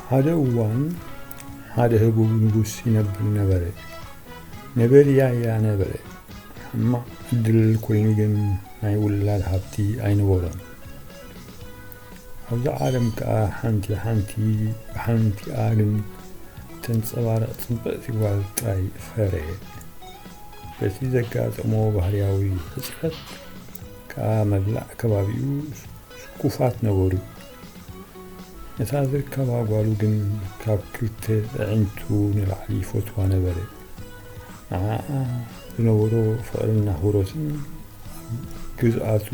ሓደ እዋን ሓደ ህቡብ ንጉስ ይነብር ነበረ። ነበር ያያ ነበረ። ሕማቕ ዕድል ኮይኑ ግን ናይ ውላድ ሃብቲ ኣይነበሮን። ኣብዚ ዓለም ከኣ ሓንቲ ሓንቲ ብሓንቲኣ ግን ተንጸባርቕ ጽብቕቲ ጓል ጥራይ ፈረየ። በቲ ዘጋጠሞ ባህርያዊ ሕጽረት ከኣ መላእ ከባቢኡ ስኩፋት ነበሩ። እታ ዝርከባ ጓሉ ግን ካብ ክልተ ኣዒንቱ ንላዕሊ ይፈትዋ ነበረ። ንዓኣ ዝነበሮ ፍቕርን ኣኽብሮትን ኣብ ግዝኣቱ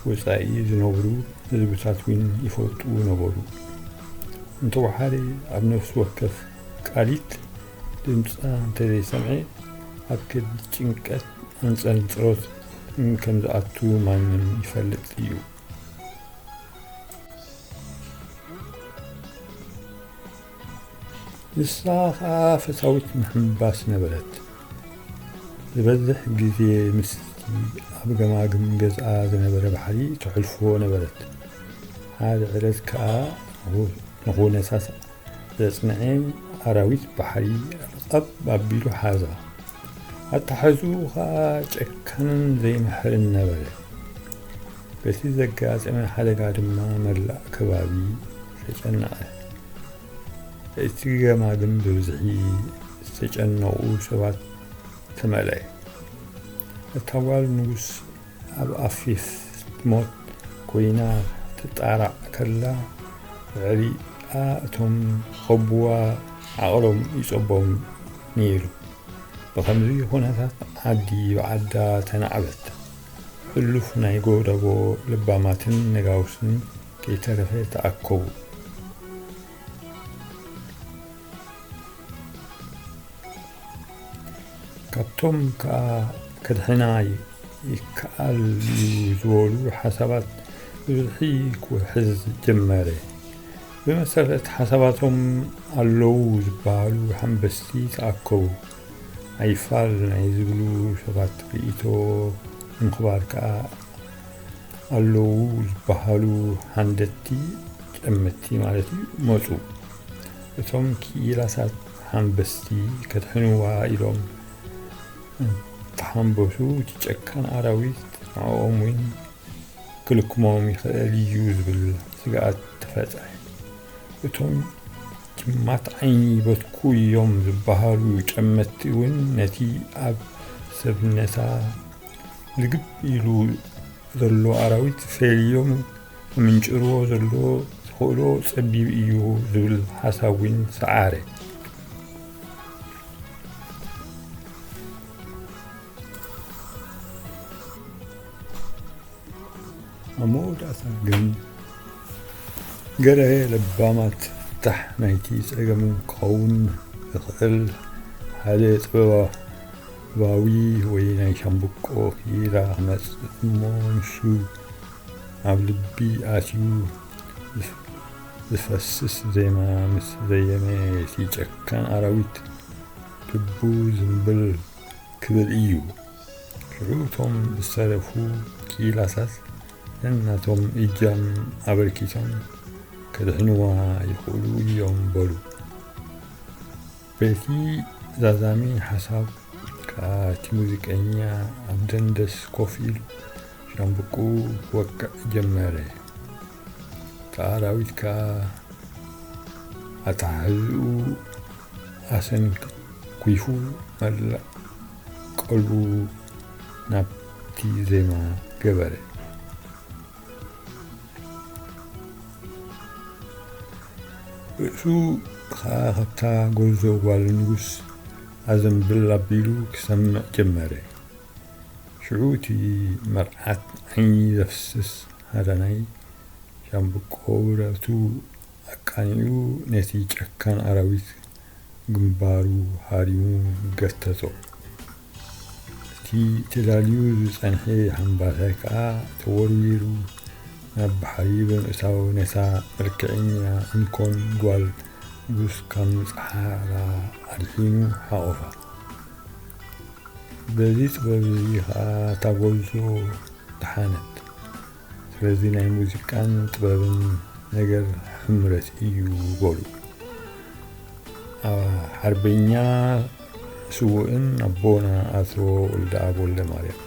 ወጻኢ ዝነብሩ ህዝብታት እውን ይፈልጡ ነበሩ። እንተወሓደ ኣብ ነፍሲ ወከፍ ቃሊት ድምጻ እንተዘይሰምዐ ኣብ ከቢድ ጭንቀት ኣንጸንጽሮት ከም ዝኣቱ ማንም ይፈልጥ እዩ። ንሳ ኸኣ ፈታዊት ምሕንባስ ነበረት። ዝበዝሕ ግዜ ምስቲ ኣብ ገማግም ገዝኣ ዝነበረ ባሕሪ ተሕልፎ ነበረት። ሓደ ዕለት ከኣ ንኹ-፣ ንኹነታት ዘጽንዐ ኣራዊት ባሕሪ ቀብ ኣቢሉ ሓዛ። ኣተሓሕዝኡ ኸኣ ጨካንን ዘይምሕርን ነበረ። በቲ ዘጋጠመ ሓደጋ ድማ መላእ ከባቢ ተጨነቐ። እቲ ገማግም ብብዝሒ ዝተጨነቑ ሰባት ተመልአ። እታ ጓል ንጉስ ኣብ ኣፊፍ ሞት ኮይና ትጣራዕ ከላ፣ ብዕሪኣ እቶም ዝኸብዋ ዓቕሎም ይጸቦም ነይሩ። ብኸምዚ ኩነታት ዓዲ ብዓዳ ተናዕበት። ሕሉፍ ናይ ጎደቦ ለባማትን ነጋውስን ከይተረፈ ተኣከቡ። ካብቶም ከኣ ከድሕና ይከኣል እዩ ዝበሉ ሓሳባት ብብዝሒ ክውሕዝ ጀመረ። ብመሰረት ሓሳባቶም ኣለዉ ዝበሃሉ ሓንበስቲ ተኣከቡ። ኣይፋል ናይ ዝብሉ ሰባት ርእይቶ ንምኽባር ከኣ ኣለዉ ዝበሃሉ ሃንደድቲ ጨመትቲ ማለት እዩ መጹ። እቶም ክኢላታት ሓንበስቲ ከድሕንዋ ኢሎም እንተሓንበሱ፣ እቲ ጨካን ኣራዊት ንዕኦም እውን ክልክሞም ይኽእል እዩ ዝብል ስግኣት ተፈጥረ። እቶም ጅማት ዓይኒ በትኩ እዮም ዝበሃሉ ጨመትቲ እውን ነቲ ኣብ ሰብነታ ልግብ ኢሉ ዘሎ ኣራዊት ፈልዮም ክምንጭርዎ ዘሎ ተኽእሎ ጸቢብ እዩ ዝብል ሓሳብ እውን ሰዓረ። ኣብ መወዳእታ ግን ገለ ለባማት ፍታሕ ናይቲ ጸገም ክኸውን ዝኽእል ሓደ ጥበባዊ ወይ ናይ ሻምብቆ ክኢላ ክመጽእ እሞ፣ ንሱ ኣብ ልቢ ኣትዩ ዝፍ-፣ ዝፈስስ ዜማ ምስ ዘየመ፣ እቲ ጨካን ኣራዊት ልቡ ዝንብል ክብል እዩ። ሽዑ እቶም ዝተረፉ ክኢላታት ነናቶም እጃም ኣበርኪቶም ከድሕንዋ ይኽእሉ እዮም በሉ። በቲ ዛዛሚ ሓሳብ ከኣ እቲ ሙዚቀኛ ኣብ ደንደስ ኮፍ ኢሉ ሻምብቆኡ ክወቅዕ ጀመረ። እቲ ኣራዊት ከኣ ኣተሓሕዝኡ ኣሰንኪፉ መላእ ቀልቡ ናብቲ ዜማ ገበረ። ርእሱ ኸኣ ኸብታ ጎርዞ ጓል ንጉስ ኣዘንብል ኣቢሉ ክሰምዕ ጀመረ። ሽዑ እቲ መርዓት ዓይኒ ዘፍስስ ሃዳናይ ሻምብቆ ብረቱ ኣቃኒዑ ነቲ ጨካን ኣራዊት ግንባሩ ሃሪሙ ገተቶ። እቲ ተዳልዩ ዝጸንሐ ሓምባሳይ ከኣ ተወርዊሩ ናብ ባሕሪ ብምእታው፣ ነታ መልክዐኛ እንኮን ጓል ንጉስ ካብ ምጽሓላ ኣድሒኑ ሓቖፋ። በዚ ጥበብ እዚ ከኣ እታ ጎርዞ ደሓነት። ስለዚ ናይ ሙዚቃን ጥበብን ነገር ሕምረት እዩ በሉ። ሓርበኛ ስዉእን ኣቦና ኣቶ ወልደኣብ ወልደማርያም።